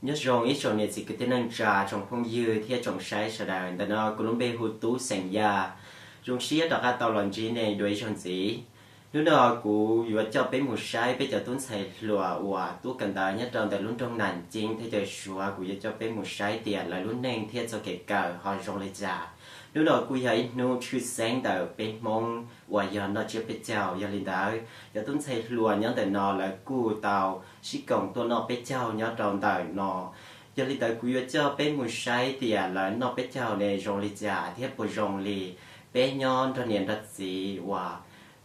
Nyob zoo ib tsoom niam txiv kwv tij neej tsa, tsoom phooj ywg thiab tsoom saib sawv daws. Ntawm no kuv lub npe hu Tub xeem Yaj. Zoo siab rov qab tau los ntsib nej dua ib zaug ntxiv. Hnub no kuv yuav coj peb mus saib peb cov tub ntxhais hluas uas tuaj kawm ntawv nyob rau ntawm lub nroog Nam Ceeb teb chaws Suav. Kuv yuav coj peb mus saib tias lawv lub neej thiab txoj kev kawm ho zoo li cas. Hnub no kuj yog ib hnub tshwj xeeb ntawm peb Hmoob uas yog noj tsiab peb caug. Yog li ntawd, cov tub ntxhais hluas nyob ntawm no lawv kuj tau sib koom tuaj noj peb caug nyob rau ntawm no. Yog li ntawd, kuv yuav coj peb mus saib tias lawv noj peb caug ne zoo li cas thiab puas zoo li peb nyob nrog niam nrog txiv uas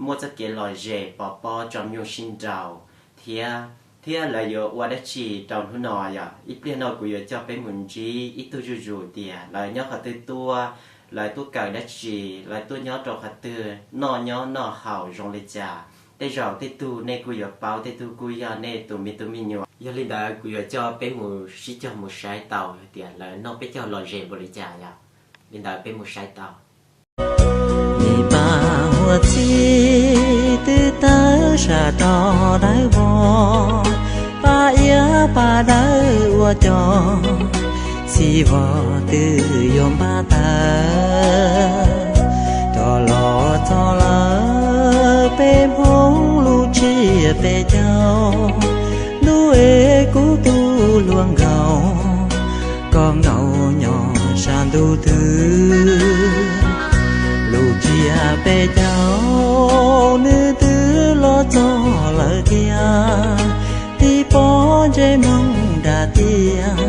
muaj txoj kev lom zem pov pob tso me nyuam sib nraus thiab, thiab lawv yuav ua dab tsi rau hnub no. Yog ib pliag no kuv yuav coj peb mus ntsib ib tug zuj zus tias lawv nyob qhov twg tuaj, lawv tuaj kawm dab tsi, lawv tuaj nyob rau qhov twg, noj nyob noj haus zoo li cas. Tej zaum tej tug nej kuj yuav paub, tej tug kuj yog nej tus me tub me nyuam. Yog li ntawd, kuv yuav coj peb mus sib cog mus saib tau tias lawv noj peb caug lom zem npaum li cas. Yog li ntawd, peb mus saib tau. Ib pab huab txib twb tawg sab tod dawb vog, pab iab pab dawb ua cov txiv vog twb yuav npaj tawg rov los txog lawm peb Hmoob lub tsiab peb caug. Ntuj es kuv tus hluas nkauj, koj nkaum nyob sab ntuj twg? Lub tsiab peb caug nws twb los txog lawm tiag, tib pob ntsej muag dab tiag,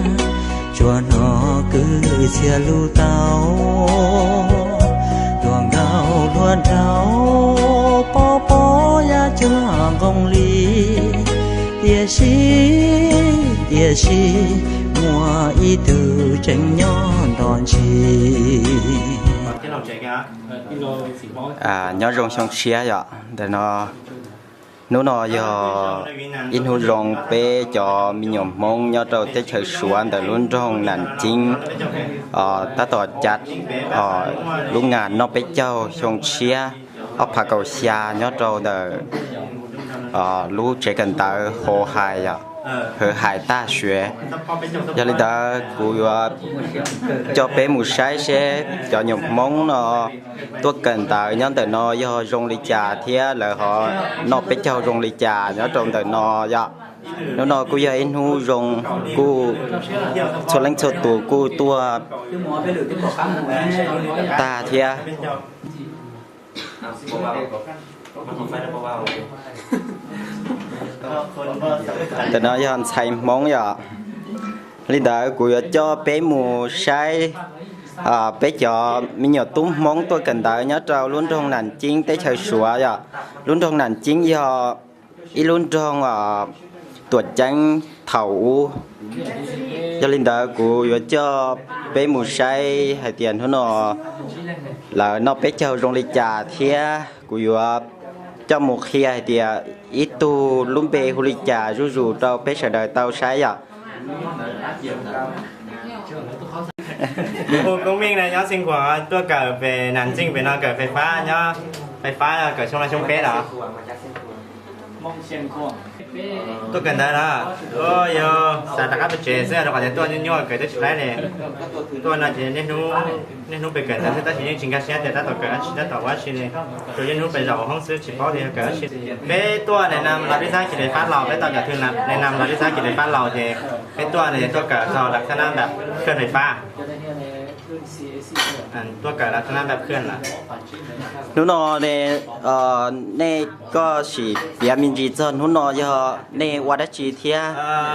tsuas hnov kwv txhiaj lus tau. Hluas nkauj hluas nraug pob pob yaj cuag nqoo li, tiam sis, tiam sis muaj ib tug tseem nyob nrog ntsis. Nyob zoo xyoo tshiab yom, ntawm no, hnub no yog ib hnub zoo peb cov me nyuam Hmoob nyob rau teb chaws Suav ntawm lub nroog Nam Ceeb tab tom cav lub nga noj peb caug xyoo tshiab ob phav kaum xya nyob rau ntawm lub tsev kawm ntawv Hauv Hais, Hauv Hais Tag Suav. Yog li ntawd kuv yuav coj peb mus saib seb cov nyuam Hmoob no tuaj kawm ntawv nyob ntawm no yog zoo li cas thiab lawv ho noj peb caug zoo li cas nyob rau ntawm no yom. Hnub no kuj yog ib hnub zoo, kuj txhua leej txhua tus kuj tuaj tag thiab. Ntawm no yog ntxhais Hmoob yom. Li ntawd kuv yuav coj peb mus saib peb cov me nyuam tub Hmoob tuaj kawm ntawv nyob rau lub nroog Nam Ceeb teb chaws Suav yom. Lub nroog Nam Ceeb yog ib lub nroog tuam ceeb thaum ub. Yog li ntawd kuv yuav coj peb mus saib hais tias hnub no lawv noj peb caug zoo li cas thiab kuv yuav coj mus qhia hais tias ib tug lub npe hu li cas zuj zus rau peb sawv daws tau saib yom. Kuv hu Koob Meej na, nyob Xeev Khuam, tuaj kawm pem Nam Ceeb pem no kawm fais fab, nyob fais fab kawm xyoo no xyoo peb los. Tuaj kawm ntawv los? Yog xav rov qab pem tsev xwb rau qhov tias tuaj nyuaj nyuaj kawm twb tsis laib li. Tuaj no ces niaj hnub pem kawm ntawv xwb tab sis yeej tsis nkag siab tias tab tom kawm dab tsi tab tom ua dab tsi li. Tsuas niaj hnub pem zaum hoob xwb tsis paub tias yog kawm dab tsi. Peb tuaj nes nam los twb xav cia li pab laus, peb tau cov thwj nes nam los twb xav cia li pab laus ces peb tuaj no ces tuaj kawm txog las xab nab npam khwj fais fab. Tuaj kawm las xab nab npam khwj lawm. Hnub no ne, nej koj sim piav me ntsis txog hnub no yog nej ua dab tsi thiab?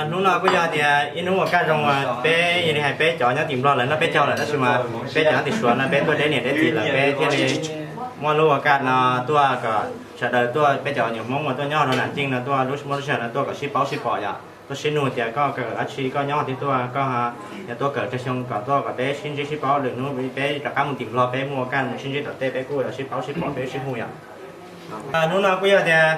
Hnub no kuj yog tias ib hnub ua kaj zoo, peb yog li hais peb cov nyob tim Nplog lawv noj peb caug lawm tab sis mas peb cov nyob tim Suav no peb tuaj deb niam deb txiv lawm peb thiaj li muaj lub ua kaj no tuaj kom sawv daws tuaj, peb cov nyuam Hmoob uas tuaj nyob rau Nam Ceeb no tuaj lub muaj lub sij hawm no tuaj kom sib paub sib pom yom, tuaj sib nug tias koj kawm dab tsi, koj nyob qhov twg tuaj, koj yog tuaj kawm tsawg xyoo kom tuaj kom peb sib ntsib sib paub, lwm hnub peb rov qab mus tim Nplog peb muaj ua kaj mus sib ntsib tom tej peb kuj yuav sib paub sib pom peb sib hu yom. Hnub no kuj yog tias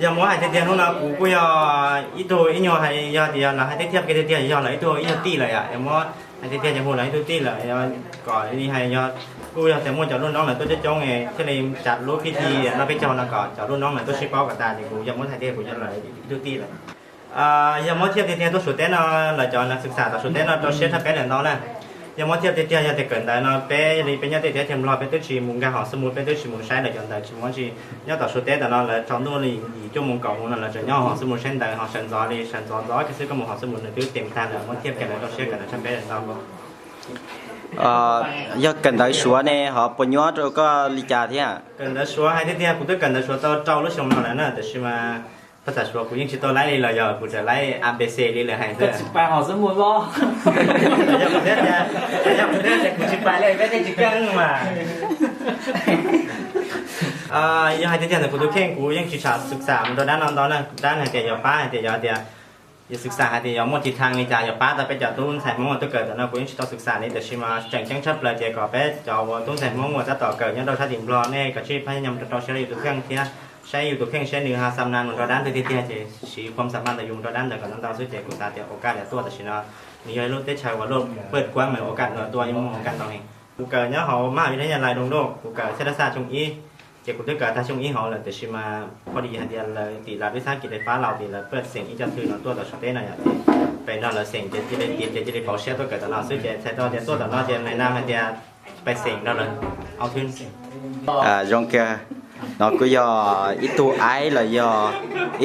yog muab hais tiag tiag hnub no kuv kuj yog ib tug ib nyuag hais yog tias lawv hais tiag tiag kiag tiag tiag yog lawv ib tug ib nyuag tij lawm yom, yog muab hais tiag tiag ces hu lawv ib tug tij lawm, kom li hais yog kuj yog tias muaj cov lub noob lawv tuaj coob coob thiaj li tsa lub phi ti noj peb caug no kom cov lub noob lawv tuaj sib paub kom tas ces kuv yog muab hais tiag kuv yog lawv ib tug tij lawm. Yog muab thiaj tiag tiag tuaj Suav teb no, lawv cov neeg xwm xam tom Suav teb no rau siab tshaj peb lawm ntau na. Yog muab thiaj tiag tiag yog tias kawm ntawv no peb li peb nyob tej teb chaws Nplog peb twb tsis mus nkag hauv xwb mus, peb twb tsis mus saib lawv cov ntawv tsis mus tsi. Nyob tom Suav teb tom no lawv tsaus ntuj li yim cuaj moos kaum moos no lawv tseem nyob hauv xwb mus saib ntawv ho sawv ntxov li sawv ntxov ntxov kiag xwb, koj mus hauv xwb mus nws twb tes tag lawm. Muab thiaj tiag lawv rau siab kawm ntawv tshaj peb lawm ntau. Yog kawm ntawv Suav ne ho puas nyuaj rau koj li cas thiab? Kawm ntawv Suav hais tiag tiag kuv twb kawm ntawv Suav tau rau lub xyoo no lawm na, tiam sis mas phaj xaj Suav kuv yeej tsis tau laib li los yog kuv tseem laib A B C li lawv hais xwb. Tsis pais hauv xwb mus los. Yog kuv thiab tias, yog kuv thiab tias kuv tsis pais li peb thiaj tsis keej mas. Yog hais tiag tiag ntawm kuv tus kheej kuv yeej tsis tshua xwm xam mus rau dab no ntau na, dab hais tias yuav pab hais tias yog tias yus xwm xam hais tias yog muaj tiv thang li cas yog pab tau peb cov tub ntxhais Hmoob uas tuaj kawm ntawv no kuv yeej tsis tau xwm xam li, tiam sis mas tseem ceeb tshaj plaws ces kom peb cov uas tub ntxhais Hmoob uas tab tom kawm nyob rau sab tim Nplog nej kom tsij pab nyob rau rau siab yus tus kheej thiab saib yus tus kheej saib nws ho xam nas mus rau dab twg tiag tiag ces siv khuam xam mas ntawm yus mus rau dab ntawd kom ntau ntau xwb ces kuv xav tias ua kaj liam tuaj tam sim no nws yog ib lub teb chaws uas luaj pawj kuab mas ua kaj ntawd tuaj yeej muaj ua kaj ntau heev. Kuv kawm nyob hauv Mab Vim Thab Nyaj Lais Doos Doj, kuv kawm txhiab dab xaj xyoo ib, ces kuv twb kawm tag xyoo ib hauv lawm tiam sis mas pho li hais tias lawv tim lawv twb txhab kis fais fab laus tim lawv pawj xeem ib co thwj no tuaj tom Suav teb no yom, ces pem no lawv xeem ces cia li tiav ces cia li pauv siab tuaj kawm tom no xwb ces txhais tau tias tuaj tom no ces nais nam hais tias pais xeem rau lawv au thwj. Zoo kawg, no kuj yog ib tug aib los yog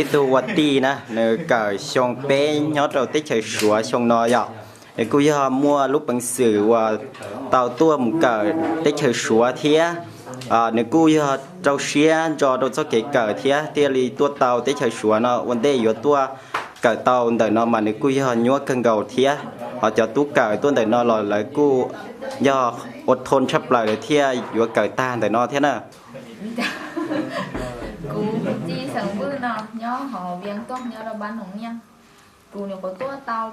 ib tug ua tij na, nws kawm xyoo peb nyob rau teb chaws Suav xyoo no yom. Nws kuj yog muaj lub peev xwm uas tau tuaj mus kawm teb chaws Suav thiab. Nws kuj yog rau siab ntso rau txoj kev kawm thiab thiaj li tuaj tau teb chaws Suav no. Ua ntej yuav tuaj kawm tau ntawm no mas nws kuj yog nyuaj kawg nkaus thiab. Ho cov tub kawm tuaj ntawm no los lawv kuj yog ua thoo tshaj plaws lawm thiaj yuav kawm tag ntawm no thiab na. Kuv hu Txij xeem Vwj no, nyob hauv Vias Tooj nyob rau Npab Noom Nyiaj. Kuv nyuam qhuav tuaj tau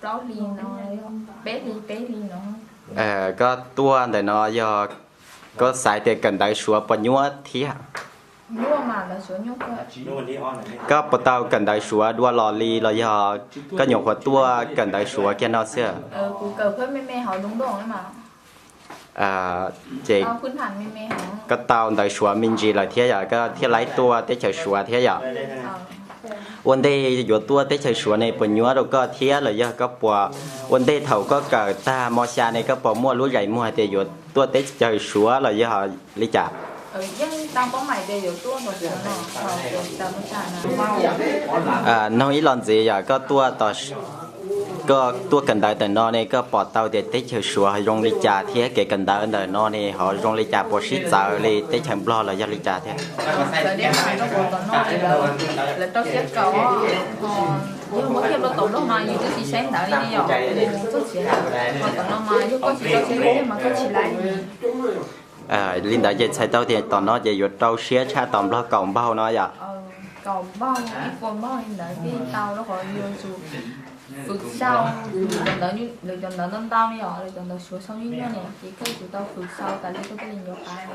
plaub hlis no, peb hlis peb hlis no. Koj tuaj ntawm no yog koj xav tias kawm ntawv Suav puas nyuaj thiab? Koj puas tau kawm ntawv Suav dua los li los yog koj nyuam qhuav tuaj kawm ntawv Suav kiag no xwb? Ces koj tau ntawv Suav me ntsis lawm thiab yom, koj thiaj laib tuaj teb chaws Suav thiab yom. Ua ntej yuav tuaj teb chaws Suav ne puas nyuaj rau koj thiab los yog koj puas, ua ntej thaum koj kawm tag mos xya ne koj puas muaj lub zais muag hais tias yuav tuaj teb chaws Suav los yog li cas? Noog ib los ntxiv yom, koj tuaj kawm ntawv tam no ne koj pom tau tias teb chaws Suav ho zoo li cas thiab kev kawm ntawv ntawm no ne ho zoo li cas, puas sib txawv li teb chaws Nplog los yog li cas thiab? Lawv rau siab kawm, yog muab thiaj rau tom Nplog mas yus twb tsis saib ntawv li ne yom, txog txiav ntawv, ho tom no mas yog koj tsis rau siab kawm mas koj tsis laib li. Li ntawd ces txhais tau tias tom no ces yuav rau siab tshaj tom Nplog kaum npaug no yom. Kaum npaug ib puas npaug li ntawd thiaj tau, rau qhov yuav tsum fwm xyaum, lawv cov ntawv ntau ntau li os, lawv cov ntawv Suav xyaum nyuaj nyuaj ne ces koj yuav tsum tau fwm xyaum tas li koj thiaj li yuav pav.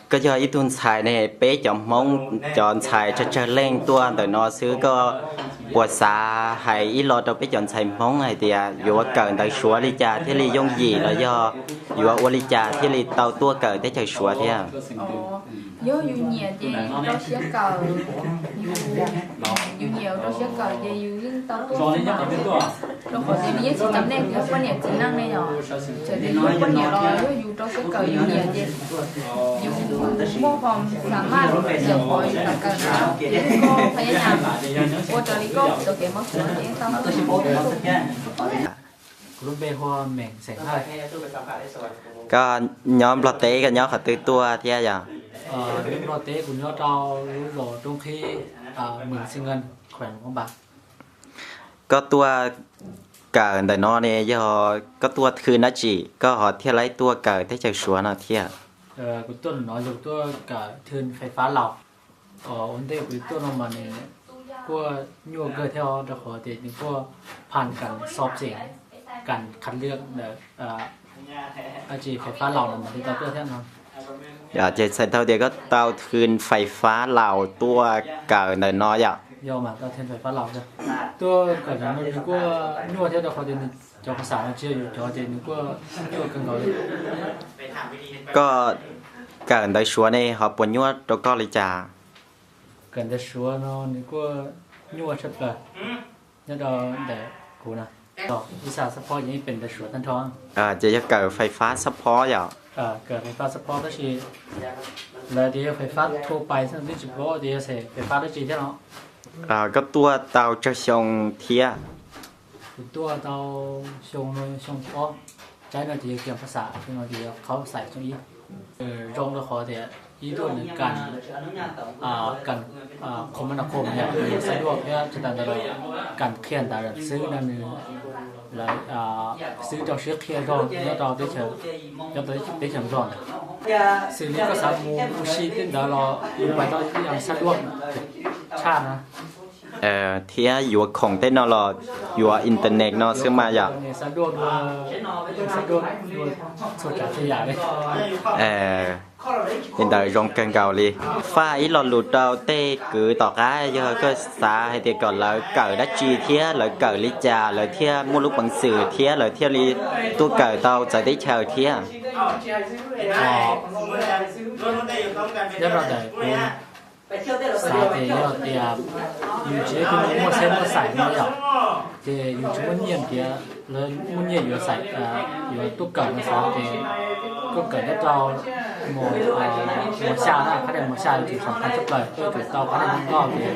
Koj yog ib tug ntxhais ne, peb cov Hmoob cov ntxhais tsawg tsawg leej tuaj ntawm no xwb, koj puas xav hais ib lo rau peb cov ntxhais Hmoob hais tias yuav kawm ntawv Suav li cas thiaj li yooj yim los yog yuav ua li cas thiaj li tau tuaj kawm teb chaws Suav thiab? Yog yus nyiam ces rau siab kawm, yus nyiam rau siab kawm ces yus yeej tau tuaj xwb mas. Rau qhov tias nws yeej tsis cov nej yog poj niam txiv neej ne yom, txawm tias yus poj niam los yog yus rau siab kawm yus nyiam ces yus muaj qhov xam maj yam qhov yus kam kawm na, ces koj pha yab yam ua raws li koj txoj kev mob Suav ces tau. Kuv lub npe hu ua Meem xeem Hawj. Koj nyob Nplog teb koj nyob qhov twg tuaj thiab yom? Nyob Nplog teb kuv nyob rau lub zos Roob Qhib, Mường Xi Ngân, kheem Hmoob Npas. Koj tuaj kawm ntawm no ne yog koj tuaj thwj dab tsi koj ho thiaj laib tuaj kawm teb chaws Suav no thiab? Kuv tuaj no yog tuaj kawm thwj fais fab laus. Ua ntej kuv tuaj no mas nws kuj nyuaj kawg thiab os, rau qhov tias nws kuj phan kam xob tseem kam khav liaj ntawm dab tsi fais fab laus no mas thiaj tau tuaj thiab no. Ces txhais tau tias koj tau thwj fais fab laus tuaj kawm ntawm no yom? Yog mas tau thwj fais fab laus tuaj kawm ntawm no nws kuj nyuaj thiab, rau qhov tias nws cov phas xas no tsis yog yus cov ces nws kuj nyuaj kawg nkaus li. Koj kawm ntawv Suav ne ho puas nyuaj rau koj li cas? Kawm ntawv Suav no nws kuj nyuaj tshaj plaws nyob rau ntawm kuv na. Ib xab phob yeej pem ntawv Suav tag nrho. Ces yog kawm fais fab xab phob yom? Kawm fais fab xab phob tab sis lawv tias yog fais fab thua pais xwb, twb tsis paub tias yog xaiv fais fab dab tsi thiab no. Koj tuaj tau tsawg xyoo thiab? Kuv tuaj tau xyoo no xyoo ob, tsaib no ces yog kiag phas xam, xyoo no ces yog qhaub xais xyoo ib. Zoo rau qhov tias ib tuaj nws kam, kam, qhov mas no qhov mas yog xab duaj thiab tsis tas ntawd los kam qhia ntawv xwb no nws, lawv xwb rau siab qhia zog nyob rau teb chaws, nyob rau teb chaws Nplog ntawd. Xws li koj xav mus ua si tej ntawd los yus pais tau ib yam xab duaj tshaj na. Thiab yuav khoom tej no los yuav internet no xwb mas yom? Xab duaj dua, xab duaj dua txhua tsav txhua yam li. Li ntawd zoo kawg nkaus li. Faj ib lo lus rau tej kwv tom qab, yog koj xav hais tias kom lawv kawm dab tsi thiab lawv kawm li cas lawv thiaj muaj lub peev xwm thiab lawv thiaj li tuaj kawm tau txawv teb chaws thiab. Nyob rau ntawm kuv xav tias yog tias yus tsis yog tus muaj xeeb muaj xais no yom, ces yus tsis muaj nyiaj tias lawv muaj nyiaj yuav xais, yuav tuaj kawm no xav tias koj kawm nyob rau mos, mos xya na, qhab dej mos xya yus tseem xam phaj tshaj plaws, koj tseem tau qhab dej zoo nkauj ces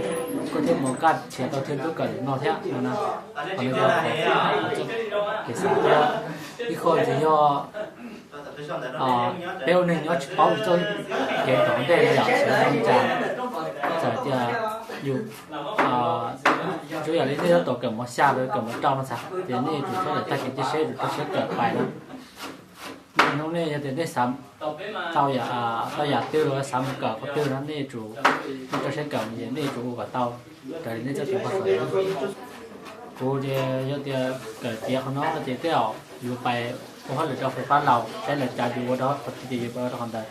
koj thiaj mus kaj thiaj tau thiaj tuaj kawm no thiab no na. Qhov no yog kev xav thiab. Ib qho ces yog peb ua neeg nyob tsis paub txoj kev tom ntej no yom, xav li cas, txawm tias yus tsuas yam li nej tab tom kawm mos xya los kawm mos rau no xav tias nej yuav tsum txhob tawm tag kev cia siab, yuav tsum rau siab kawm pais no. Hnub nej yog tias nej xav tau yam, tau yam twg los xav mus kawm qhov twg no nej yuav tsum rau siab kawm, nej yuav tsum ua kom tau raws li nej txoj kev npau suav. Kuv ces yog tias kawm tiav qhov no no ces tej zaum yuav pais ua hauj lwm rau fais fab laus, saib lawv cav yus ua rau qhov twg ces yuav pais ua rau qhov ntawd.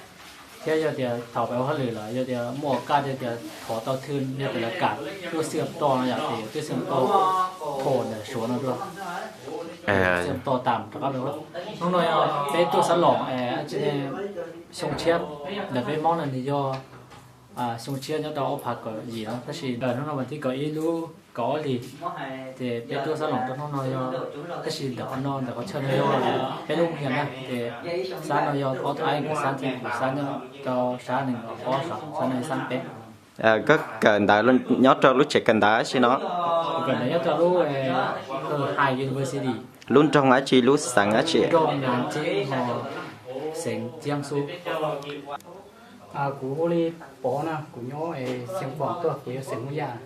Thiab yog tias thaum pais ua hauj lwm lawm yog tias muaj kaj yog tias thov tau thwj, yog tias lawv kam tuaj xwb to no yom, ces yuav tuaj xwb to thom ntawm Suav no dua, xwb to tas rov qab. Hnub no yog peb tuaj xav loos, xyoo tshiab ntawm peb Hmoob no nws yog xyoo tshiab nyob rau ob phav kaum yim no, tab sis ntawm hnub no vas thib kaum ib lub kaum ob hlis, ces peb tuaj xav loos rau hnub no yog, tab sis ntawm qhov no ntawm qhov chaw no yog peb lub mus yam na, ces xab no yog ob tug aib nkawd xab thiab kuv xab nyob rau sab nees nkaum ob, xab no yog xab peb. Koj kawm ntawv nyob rau lub tsev kawm ntawv si no? Kuv kawm ntawv nyob rau lub High University. Lub nroog dab tsi lub xeev dab tsi? Nroog Nam Txib ho xeev Jiangsu. Kuv hu li Pov na, kuv nyob Xeev Khuam tuaj, kuv yog xeem Hmoob Yaj.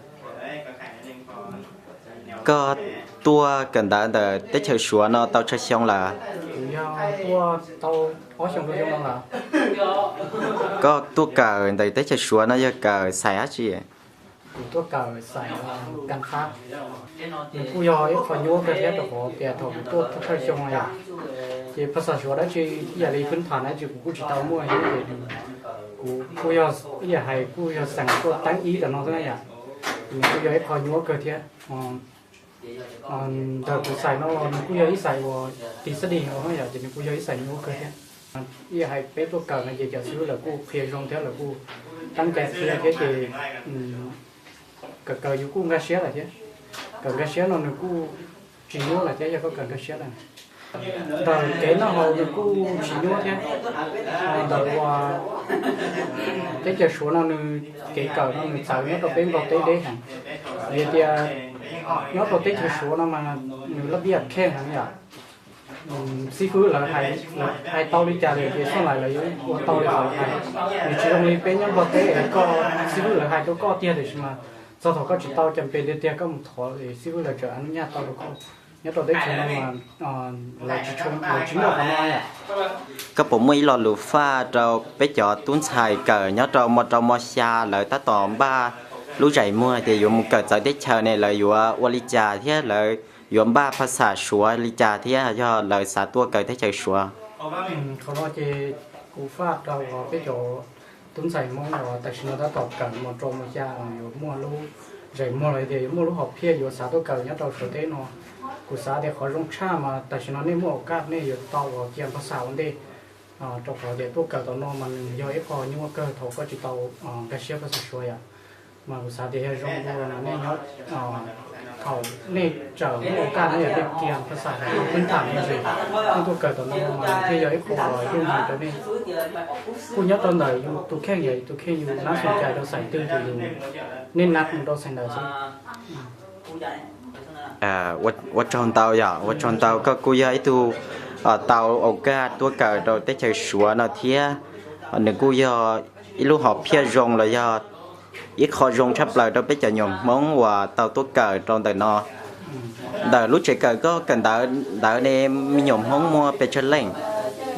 Koj tuaj kawm ntawv ntawm teb chaws Suav no tau tsawg xyoo lawm? Kuv yog tuaj tau ob xyoo rau xyoo no lawm. Koj tuaj kawm ntawm teb chaws Suav no yog kawm xais dab tsi? Kuv tuaj kawm xais kas fab. Nws kuj yog ib qho nyuaj kawg thiab rau qhov tias thaum kuv tuaj thawj xyoo yom, ces phas xas Suav dab tsi ib yam li phwb tham dab tsi kuv kuj tsis tau muaj thiab, ces kuv kuj yog ib yam hais kuj yog xeem tuaj teeb ib rau no xwb na yom. Nws kuj yog ib qho nyuaj kawg thiab. Ntawm kuv xais no nws kuj yog ib xais uas tis xab dis no yom, ces nws kuj yog ib xais nyuaj kawg thiab. Ib yam hais peb tuaj kawm no ces cov xib hwb lawv kuj qhia zoo thiab lawv kuj teeb cai qhia thiab ces kawm kawm yus kuj nkag siab lawm thiab. Kawm nkag siab no nws kuj tsis nyuaj lawm thiab yog koj kawm nkag siab lawm. Ntawm kev noj haus nws kuj tsis nyuaj thiab. Ntawm uas teb chaws Suav no nws kev kawm no nws txawv nyob rau peb Nplog teb deb heev. Vim tias nyob rau teb chaws Suav no mas nws laj pia kheej heev yom. Xib fwb lawv hais tau li cas lawm ces xoj lais lawv yuav ua tau li qhov lawv hais. Nws tsis zoo li peb nyob Nplog teb es koj xib fwb lawv hais rau koj tiag tiam sis mas txog thaum koj tsis tau cas pes tiag tiag koj mus thov xib fwb lawv tseem a nub nyaj tau rau koj. Nyob rau teb chaws no mas lawv tsis tshua, lawv tsis muaj qhov no yom. Koj puas muaj ib lo lus faj rau peb cov tub ntxhais kawm nyob rau mo rau mo xya lawv tab tom npaj lub zais muag tias yuav mus kawm txawv teb chaws ne lawv yuav ua li cas thiab lawv yuav npaj phas xas Suav li cas thiab yog lawv xav tuaj kawm teb chaws Suav? Qhov no ces kuv faj rau peb cov tub ntxhais Hmoob uas tam sim no tab tom kawm mo rau mo xya yuav muaj lub zais muag los tias yuav muaj lub hom phiaj yuav xav tuaj kawm nyob rau Suav teb no. Kuv xav tias qhov zoo tshaj mas tam sim no nej muaj o kaj nej yuav tau uas cia phas xas ua ntej, rau qhov tias tuaj kawm tom no mas nws yog ib qho nyuaj kawg thaum koj tsis tau nkag siab phas xas Suav yom. Mas kuv xav tias yog zoo dua no nej nyob, thaum nej tsaws lub au kaj no yog nej kiag phas xas hais lus peb tham me ntsis, nej tuaj kawm tom no mas thiaj yog ib qho uas yooj yim rau nej. Kuj nyob rau ntawm yus tus kheej, yog yus tus kheej yus nab xu cais rau xais twg ces yus, nej nab mus rau xais ntawd xwb. Ua tsaug ntau yom, ua tsaug ntau, koj kuj yog ib tug tau au kaj tuaj kawm rau teb chaws Suav no thiab. Nws kuj yog ib lub hom phiaj zoo los yog ib qho zoo tshaj plaws rau peb cov nyuam Hmoob uas tau tuaj kawm rau ntawm no. Ntawm lub tsev kawm koj kawm ntawv ntawd ne, me nyuam Hmoob muaj pes tsawg leej?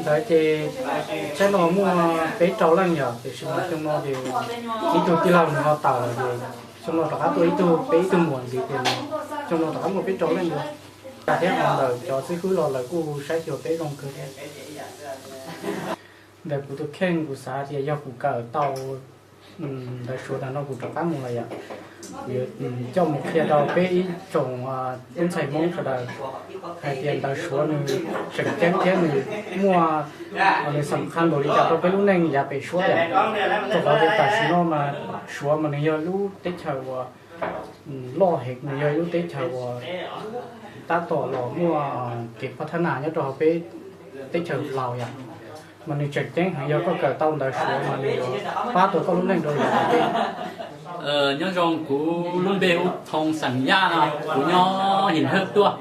Ntawd ces tsheb no muaj peb rau leej yom, tiam sis mas xyoo no ces ib tug tij laug nws ho tawm lawm ces xyoo no rov qab tuaj ib tug, peb ib tug muam ntxiv ces xyoo no rov qab muaj peb rau leej dua. Thiab ho ntawm cov xib hwb los lawv kuj saib xyuas peb zoo kawg thiab. Ntawm kuv tus kheej kuv xav tias yog kuv kawm tau ntawv Suav tag no kuv rov qab mus lawm yom, kuv yuav coj mus qhia rau peb ib tsoom tub ntxhais Hmoob sawv daws hais tias ntawv Suav nws tseem ceeb thiab nws muaj, nws xam khaj npaum li cas rau peb lub neej yav pem suab yom. Rau qhov tias tam sim no mas Suav mas nws yog lub teb chaws uas loj heev, nws yog ib lub teb chaws uas tab tom los muaj kev pab thab nas nyob rau hauv peb teb chaws Laus yom. Mas nws tseem ceeb heev, yog koj kawm tau ntawv Suav mas nws yuav pab tau koj lub neej rau yav tom ntej. Nyob zoo, kuv lub npe hu Thoo Xeem Yaj no, kuv nyob Him Hawj tuaj.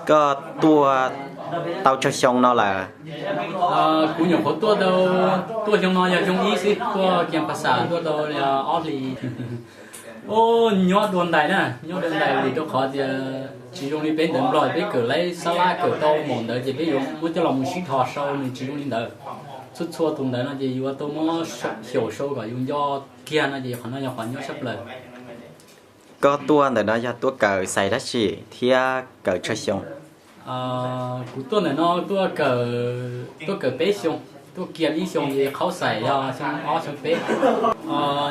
Koj tuaj tau tsawg xyoo no lawm? Kuv nyuam qhuav tuaj tau, tuaj xyoo no yog xyoo ib xwb, tuaj kiag phas xas tuaj tau ob hlis. Nyob dua ntais na, nyob dua ntais vim rau qhov tias tsis zoo li peb ntawv Nplog, peb kawm laib xab lab kawm tau maum ntawd ces peb yuav muab coj los mus sib thos sau, nws tsis zoo li ntawd. Txhua txhua tus ntawv no ces yuav tau muab xyaum sau kom yus nco kiag no ces qhov no yog qhov nyuaj tshaj plaws. Koj tuaj ntawm no yog tuaj kawm xais dab tsi thiab kawm tsawg xyoo? Kuv tuaj ntawm no tuaj kawm, tuaj kawm peb xyoo, tuaj kiag ib xyoo ces qhaub xais yog xyoo ob xyoo peb.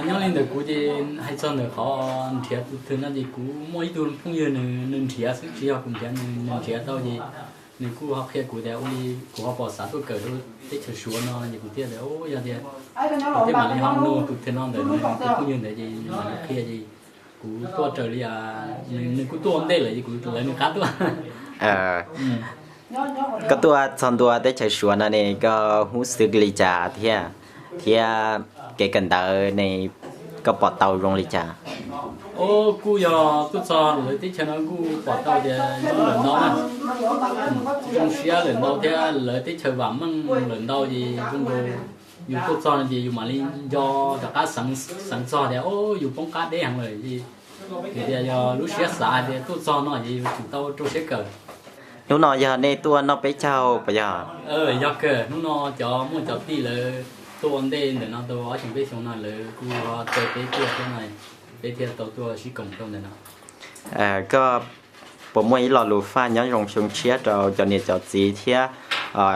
Nyob li ntawm kuv ces hais txog ntawm qhov nrhiav tus twg no ces kuv muaj ib tug phooj ywg, nws nrhiav xwb tsis yog kuv nrhiav, nws nrhiav tau ces nws kuj ho qhia kuv tias ua li kuv ho pom xav tuaj kawm rau teb chaws Suav no ces kuv thiaj tias yog tias kuv thiaj mam li ho nug tus twg no ntawm nws tus phooj ywg ntawd ces nws mam li qhia ces kuv tuaj raws li, nws kuj tuaj ua ntej lawm ces kuv lawv nws qab tuaj. Koj tuaj txog ntua teb chaws Suav no ne koj hub xwb li cas thiab, thiab kev kawm ntawv ne koj pom tau zoo li cas? Kuj yog tuaj txog lawv teb chaws no kuj pom tau tias zoo lawm ntau na, zoo siab lawm ntau thiab lawv teb chaws vam meej lawm ntau ces zoo nkaus yus tuaj txog no ces yus mam li nco rov qab xeev txog tias yus poob qab deb heev lawm ces, vim tias yog lub siab xav hais tias tuaj txog no ces yus tsum tau rau siab kawm. Hnub no yog nej tuaj noj peb caug puas yog? Yog kawg, hnub no cov muaj cov tij lawv tuaj ua ntej ntawm no tau ob xyoo peb xyoo no lawv kuj ho caw peb tuaj thiab no, peb thiaj tau tuaj sib koom rau ntawm no. Koj puas muaj ib lo lus faj nyob zoo xyoo tshiab rau cov niam cov txiv thiab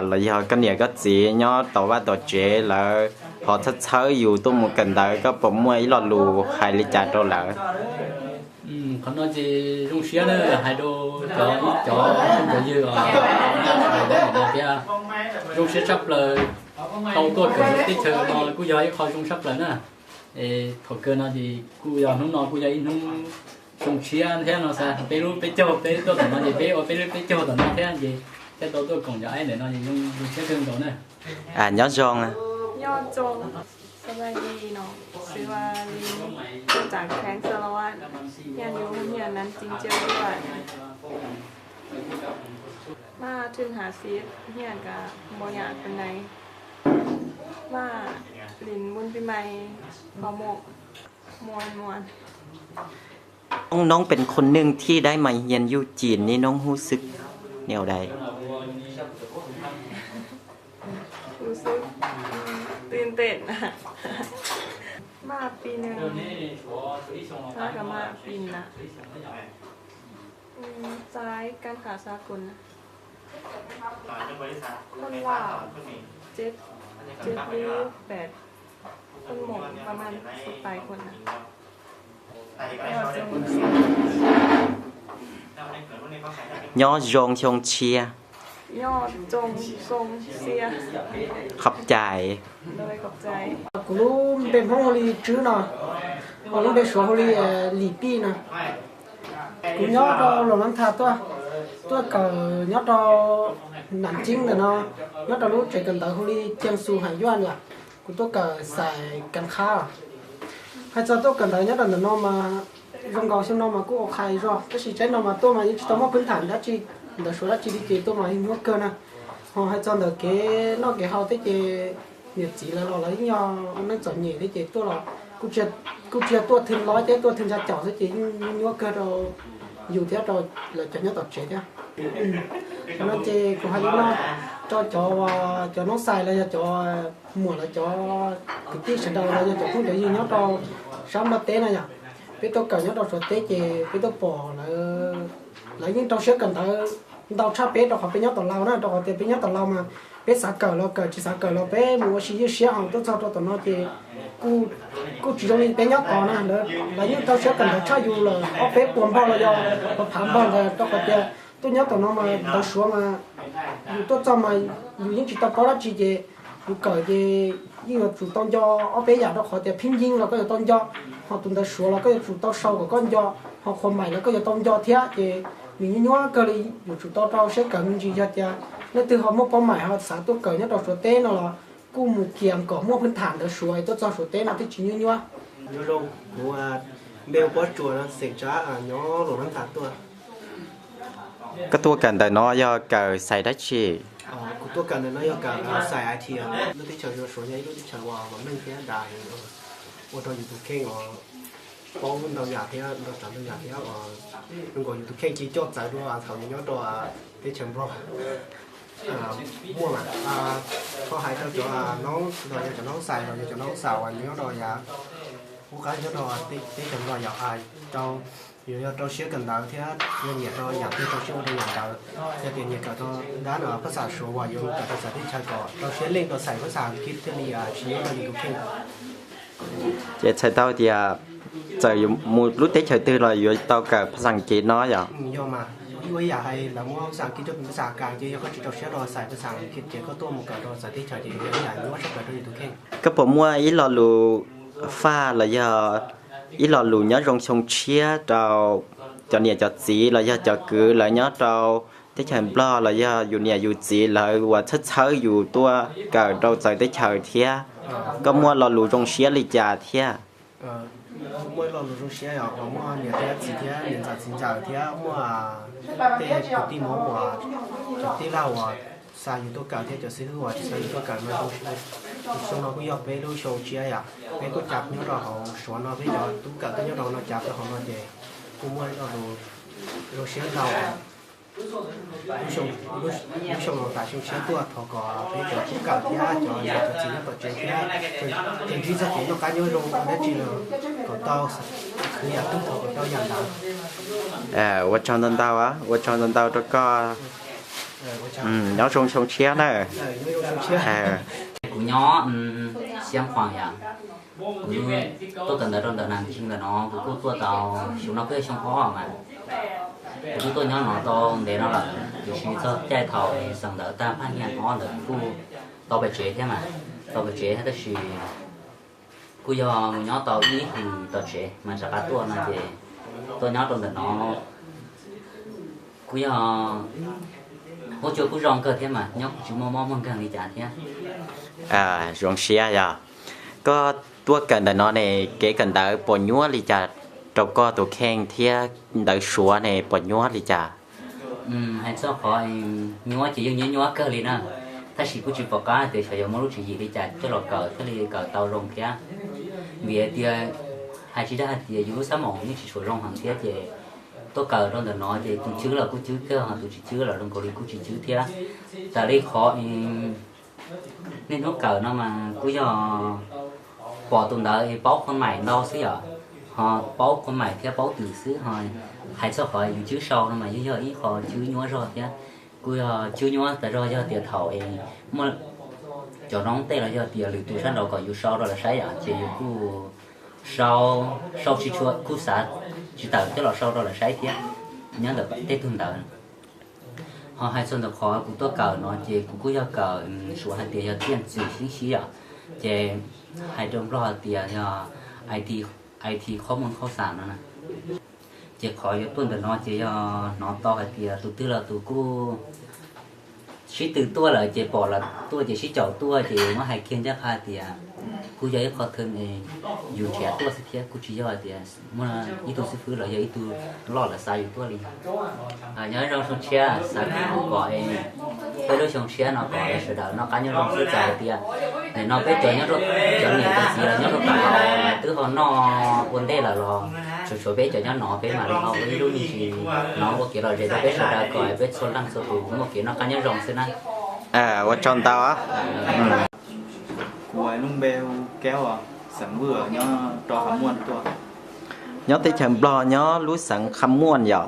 los yog koj niam koj txiv nyob tom vaj tom tsev lawv ho txhawb txhawb yus tuaj mus kawm ntawv, koj puas muaj ib lo lus hais li cas rau lawv? Qhov no ces zoo siab na, hais rau cov, cov phooj cov ywg os, thiab zoo siab tshaj plaws tau tuaj kawm teb chaws no kuj yog ib qho zoo tshaj plaws na. Thaum kawg no ces kuj yog hnub no kuj yog ib hnub zoo siab thiab no xav peb lub peb caug, peb tuaj tom no ces peb ua peb lub peb caug tom no thiab ces thiaj tau tuaj koom cov aib ntawm no ces zoo siab kawg nkaus na. Nyob zoo. Nyob zoo. Sawv daws li no, xws li tuaj tsav kheev xwb los, nyiaj yus nyiaj nan tsis ntsia luaj, maj thwj hnav xiv nyiaj kav npaum yam tus nais, maj lim npun pis mais qhov muag muag muag. Ông Nôngเป็นคนหนึ่งที่ได้มาเรียนอยู่จีนนี่ Nông รู้สึกแนวใด? Tus xwb, tin tes na, maj pis nws, maj pis na, txais kab kham xav kus na, koj laj, tsev, tsev lub pem, koj mom pab maj xub pais kus na. Nyob zoo xyoo tshiab. Nyob zoo xyoo tshiab. Khov cai. Kuv lub npe Hmoob hu li Tswb no. Lub npe Suav hu li Lis Pij no. Kuv nyob rau Los Nab Thas tuaj, tuaj kawm nyob rau Nam Ceeb ntawm no, nyob rau lub tsev kawm ntawv hu li Ceeb Xus Haim Yuaj yom. Kuv tuaj kawm xais kas qhab. Hais txog tuaj kawm ntawv nyob rau ntawm no mas zoo nkaus xyoo no mas kuj ua qhais zog, tab sis tsaib no mas tuaj mas yeej tsis tau muaj phwb tham dab tsi, ntawv Suav dab tsi li ces tuaj mas yeej nyuaj kawg na. Ho hais txog ntawm kev noj kev haus thiab ces niam txiv lawv los lawv yeej yog neej txom nyem thiab ces tuaj los kuj tsis yog tuaj thwj lob thiab tuaj thwj ntsa caum xwb ces yeej nyuaj kawg rau yus thiab rau lawv cov nyob tom tsev thiab. Qhov no ces kuv hais li no rau cov, cov noob xais los yog cov muam los cov kwv tij sawv daws los yog cov phooj cov ywg nyob rau sab Nplog teb no yom. Peb tuaj kawm nyob rau Suav teb ces peb tuaj pom lawv, lawv yeej rau siab kawm ntawv ntau tshaj peb rau qhov peb nyob tom laus na, rau qhov tias peb nyob tom laus mas peb xav kawm los kawm, tsis xav kawm los peb mus ua si ywj siab, ho tuaj txog rau tom no ces kuj tsis zoo li peb nyob tod na. Lawv yeej rau siab kawm ntawv tshaj yus lawm ob peb puas npaug los yog phav phav npaug ntawd, rau qhov tias tuaj nyob tom no mas ntawv Suav mas yus tuaj txog mas yus yeej tsis tau paub dab tsi ces yus kawm ces yeej yuav tsum tau nco ob peb yam, rau qhov tias phib ncib los koj yuav tau nco, ho tus ntawv Suav los koj yuav tsum tau sau kom koj nco, ho qhuas maim los koj yuav tau nco thiab ces nws nyuaj nyuaj kawg li. Yuav tsum tau rau siab kawm me ntsis. Yog tias leej twg ho muaj paub maim ho xav tuaj kawm nyob rau Suav teb no los kuj mus kiam kom muaj phwb tham ntawv Suav es tuaj txog Suav teb no thiaj tsis nyuaj nyuaj. Nyob zoo, kuv npe hu Pob Tsuas no, xeem Tsab, nyob Los Nab Thas tuaj. Koj tuaj kawm ntawm no yog kawm xais dab tsi? Kuv tuaj kawm ntawm no yog kawm xais I T. Lub teb chaws Suav yog ib lub teb chaws uas vam meej thiab dav heev, ua rau yus tus kheej uas paub ntau yam thiab nrog tsam ntau yam thiab uas zoo nkaus yus tus kheej ci coj txawv dua thaum yus nyob rau teb chaws Nplog. Muaj mas, ho hais rau cov noob los yog cov noob xais los yog cov noob xav uas nyob rau yav qub qab nyob rau teb chaws Nplog yog rau, yuav yog rau siab kawm ntawv thiab yog nyiam rau yam twg rau siab ua rau yam ntawd. Yog tias nyiam kawm rau dab no phaj xas Suav uas yuav kawm rau txawv teb chaws kom rau siab leej rau xais phaj xas Askiv thiaj li tsis nyuaj rau yus tus kheej. Ces txhais tau tias txawm yuav mus lub teb chaws twg los yuav tau kawm phaj xas Askiv no yom? Yog mas, ib ua ib yam hais lawv muab phaj xas Askiv coj mus phaj xas Kas ces yog koj tsis rau siab rau xais phaj xas Askiv ces koj tuaj mus kawm rau txawv teb chaws ces yog ib yam nyuaj tshaj plaws rau yus tus kheej. Koj puas muaj ib lo lus faj los yog ib lo lus nyob zoo xyoo tshiab rau cov niam cov txiv los yog cov kwv lawv nyob rau teb chaws Nplog los yog yus niam yus txiv lawv uas txhawb txhawb yus tuaj kawm rau txawv teb chaws thiab? Koj muaj lo lus zoo siab li cas thiab? Muaj ib lo lus zoo siab yog uas muaj niam thiab txiv thiab niam ntxawm txiv ntxawm thiab muaj tej kwv tij muam uas cov tij laug uas xa yus tuaj kawm thiab cov xib hwb uas xa yus tuaj kawm no. Xyoo no kuj yog peb lub xyoo tshiab yom, peb kuj cav nyob rau hauv Suav no peb cov tub kawm tuaj nyob rau no cav rau hauv no ces kuj muaj ib lo lus zoo siab ntau. Lub xyoo no tas xyoo tshiab tuaj thov kom peb cov tub kawm thiab cov niam cov txiv nyob tom tsev thiab tseem ntsib txoj kev noj qab nyob zoo dab tsi los kom tau khwv yam twg thov kom tau yam ntawd. Ua tsaug ntau ntau, ua tsaug ntau ntau rau koj. Nyob zoo xyoo tshiab na. Kuv nyob Xeev Khuam yom, kuv tuaj kawm ntawv rau ntawm Nam Chin ntawm no, kuv kuj tuaj tau xyoo no kuj yog xyoo ob mas. Kuv kuj tuaj nyob no tau ntev no lawm, tiam sis txog caij thaum xeem ntawv tag phaj niaj ob ntawd kuv kuj tau pais tsev thiab mas, tau pais tsev thiab tab sis kuj yog mus nyob tau ib hlis tom tsev mas rov qab tuaj no ces tuaj nyob rau ntawm no kuj yog huab cua kuj zoo kawg thiab mas nyob kuj tsis muaj mob muaj nkeeg li cas thiab. Zoo siab yog. Koj tuaj kawm ntawm no ne, kev kawm ntawv puas nyuaj li cas rau koj tus kheej thiab ntawv Suav ne puas nyuaj li cas? Hais txog qhov nyuaj ces yeej nyuaj nyuaj kawg li na, tab sis kuj tsis pom qab hais tias xyov yuav muaj lub tswv yim li cas coj los kawm thiaj li kawm tau zoo thiab. Vim hais tias, hais tsis dag hais tias yus lub xab maum yeej tsis tshua zoo heev thiab ces tuaj kawm rau ntawm no ces tus cwb los kuj cwb kawg, ho tus tsis cwb los zoo nkaus li kuj tsis cwb thiab. Tas li qhov niaj hnub kawm no mas kuj yog pom tus ntawd es paub qhua maim ntau xwb yom, ho paub qhua maim thiab paub twm xwb, ho hais txog qhov yus cwb sau no mas yeej yog ib qho cwb nyuaj zog thiab. Kuj yog cwb nyuaj tas zog yog tias thaum es muaj cov noob tej los yog tias lwm tus sab nraud kom yus sau rau lawv saib yom, ces yus kuj sau, sau tsis tshua, kuj xav tsis tawm coj los sau rau lawv saib thiab nyob ntawm tej tug ntawd. Ho hais txog ntawm qhov kuv tuaj kawm no ces kuv kuj yog kawm, Suav hais tias yog tiaj ntxwm xib xib yom, ces hais rau Nplog hais tias yog I T I T qhob muaj qhob xam no na. Ces qhov yuav tuaj ntawm no ces yog hnov tau hais tias tus twg los tus kuj sib tw tuaj lawm ces pom lawv tuaj ces sib caum tuaj ces muab hais kiag ncaj qha tias kuj yog ib qho thw yus nrhiav tuaj xwb thiab kuj tsis yog hais tias muaj ib tug xib fwb los yog ib tug loj lawv xa yus tuaj li. Nyob zoo xyoo tshiab, xav kom peb lub xyoo tshiab no kom sawv daws noj qab nyob zoo xwb, txawm hais tias nim no peb cov nyob rau, cov niam cov txiv los nyob rau tom no twb ho noj ua ntej lawm los tsuas tshuav peb cov nyob no peb mam li ho ua ib lub me ntsis no ua kev lom zem rau peb sawv daws kom peb txhua leej txhua tus muaj kev noj qab nyob zoo xwb na. Ua tsaug ntau. Kuv lub npe hu Keb, xeem Vwj, nyob rau Kham Muam tuaj. Nyob teb chaws Nplog nyob lub xeev Kham Muam yom?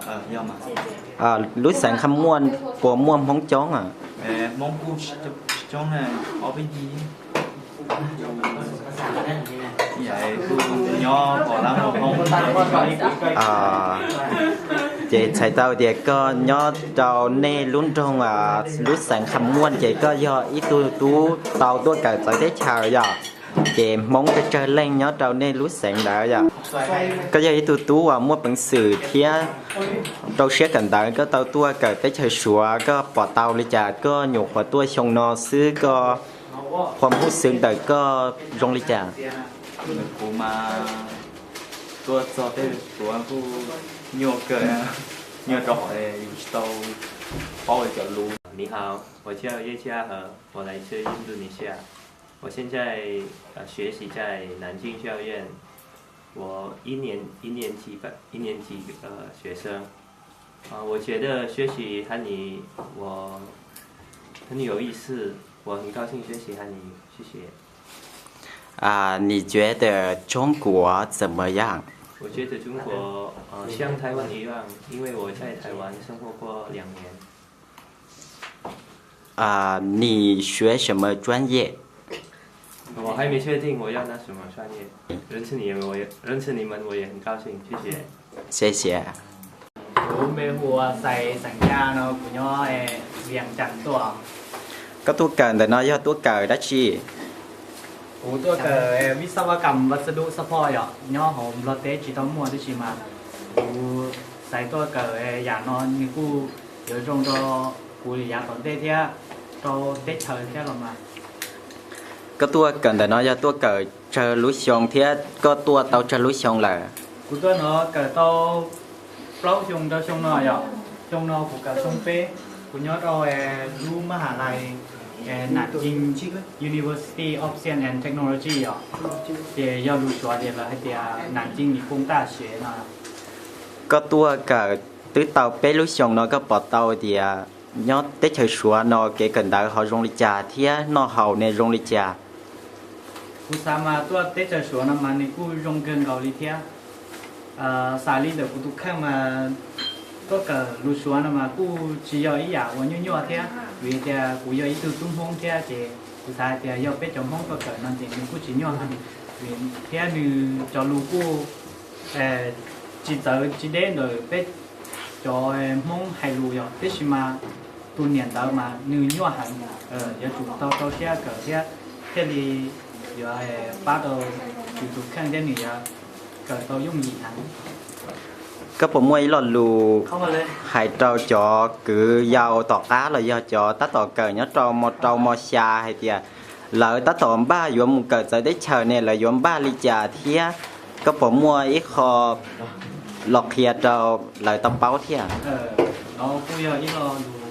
Lub xeev Kham Muam puas muaj Hmoob coob? Hmoob kuj coob, ob peb yig. Ces txhais tau tias koj nyob rau nej lub nroog, lub xeev Kham Muam ces koj yog ib tug tub tau tuaj kawm txawv teb chaws yom? Ces Hmoob tsawg tsawg leej nyob rau nej lub xeev ntawd yom? Koj yog ib tug tub uas muaj peev xwm thiab rau siab kawm ntawv, koj tau tuaj kawm teb chaws Suav, koj pom tau li cas? Koj nyuam qhuav tuaj xyoo no xwb, koj qhov hub xwv ntawm koj zoo li cas? Kuv mas tuaj txog teb chaws Suav kuj nyuaj kawg, nyuaj rau qhov yus tsis tau paub cov lus. 你好，我叫叶嘉禾，我来自印度尼西亚。我现在呃学习在南京学校院，我一年一年级班一年级呃学生。啊，我觉得学习汉语我很有意思，我很高兴学习汉语，谢谢。啊，你觉得中国怎么样？我觉得中国呃像台湾一样，因为我在台湾生活过两年。啊，你学什么专业？我还没确定我要拿什么专业。认识你们，我也认识你们，我也很高兴，谢谢。谢谢。 Kuv npe hu ua Xais, xeem Yaj no, kuv nyob Vias Cas tuaj. Koj tuaj kawm ntawm no yog tuaj kawm dab tsi? Kuv tuaj kawm Vij Xab Vaj Kam Vaj Xab Dub Xab Phoj yom, nyob hauv Nplog teb tsis tau muaj, tab sis mas kuv xav tuaj kawm yam no nws kuj yuav zoo rau kuv yav tom ntej thiab rau teb chaws thiab los mas. Koj tuaj kawm ntawm no yog tuaj kawm tsawg lub xyoo thiab koj tuaj tau tsawg lub xyoo lawm? Kuv tuaj no kawm tau plaub xyoo rau xyoo no yom. Xyoo no kuv kawm xyoo peb, kuv nyob rau lub maj ha lais Nanjing University of Science and Technology yom, ces yog lus Suav ces lawv hais tias Nanjing Nipun Taj Siv no. Koj tuaj kawm twb tau peb lub xyoo no koj pom tau tias nyob teb chaws Suav no kev kawm ntawv ho zoo li cas thiab noj haus ne zoo li cas? Kuv xav mas tuaj teb chaws Suav no mas nws kuj zoo kawg nkaus li thiab. Xav li ntawm kuv tus kheej mas tuaj kawm lus Suav no mas kuj tsis yog ib yam uas nyuaj nyuaj thiab, vim tias kuv yog ib tug tub Hmoob thiab ces kuv xav hais tias yog peb cov Hmoob tuaj kawm no ces nws kuj tsis nyuaj heev, vim thiab nws cov lus kuj tsis txawv tsis deb ntawm peb cov Hmoob hais lus yom, tab sis mas tus niam ntawv mas nws nyuaj heev, yuav tsum tau rau siab kawm thiab thiaj li yuav pab tau yus tus kheej thiab nws yuav kawm tau yooj yim heev. Koj puas muaj ib lo lus hais rau cov kwv yau tom qab los yog cov tab tom kawm nyob rau mo rau mo xya hais tias lawv tab tom npaj yuav mus kawm txawv teb chaws ne, lawv yuav npaj li cas thiab koj puas muaj ib qho los qhia rau lawv tau paub thiab? No kuj yog ib lo lus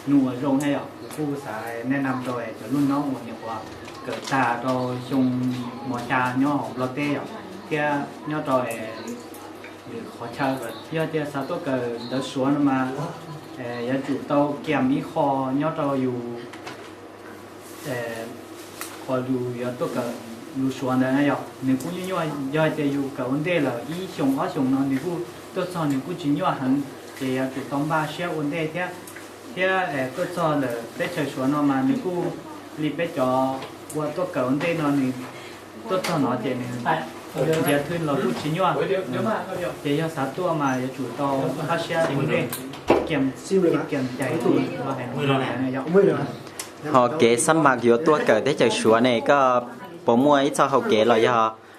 nus uas zoo thiab yom, kuv kuj xav nej nam rau cov lub noob uas nyuam qhuav kawm tag rau xyoo mo xya nyob hauv Nplog teb yom, thiab nyob rau lwm qhov chaw, yog tias xav tuaj kawm ntawv Suav no mas yuav tsum tau kiam ib qho nyob rau yus qhov yus yuav tuaj kawm lus Suav ntawd na yom, nws kuj nyuaj nyuaj, yog hais tias yus kawm ua ntej lawm ib xyoos ob xyoos no nws kuj tuaj txog nws kuj tsis nyuaj heev, ces yuav tsum tau npaj siab ua ntej thiab. Thiab tuaj txog ntawm teb chaws Suav no mas nws kuj li peb cov uas tuaj kawm ua ntej no nws tuaj txog no ces nws ntiav thwj los kuj tsis nyuaj, ces yog xav tuaj mas yuav tsum tau npaj siab ua ntej, kiam cai los hais no yom. Ho kev xab mas yuav tuaj kawm teb chaws Suav ne koj puas muaj ib txoj hau kev los yog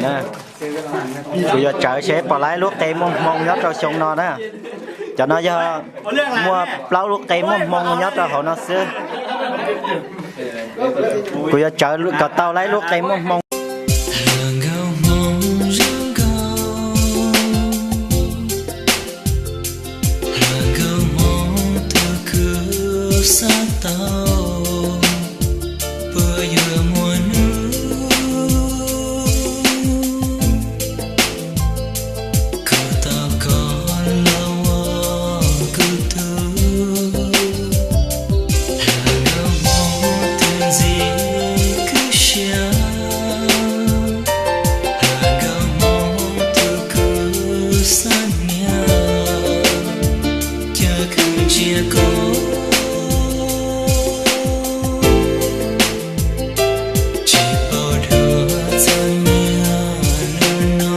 Na. Kuv yuav tsawv seb pom laib lub qe muaj hmoo nyob rau xyoo no na. Cov no yog muaj plaub lub qe muaj hmoo nyob rau hauv no xwb. Kuv yuav tsawv kom tau laib lub qe muaj hmoo. Hluas nkauj Hmoob zoo nkauj, hluas nkauj Hmoob tus kuv xav tau, puas yuav muaj hnub kuv tau koj los ua kuv tug. Hluas nkauj Hmoob tus ntxim kwv siab, hluas nkauj Hmoob tus kuv xav niam, cov kwv ntsia koj tsis paub dua txog nyiaj hnub no.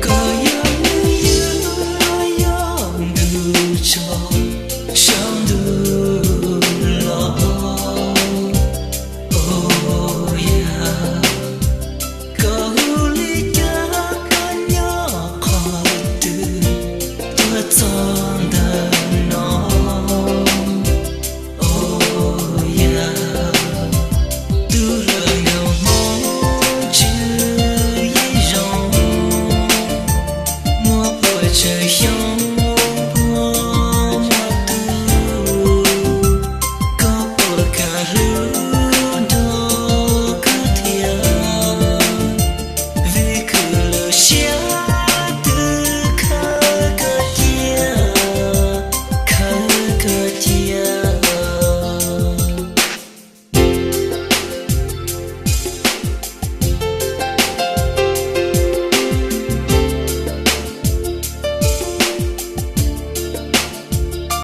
Koj yog nws ywg los yog ntu tso,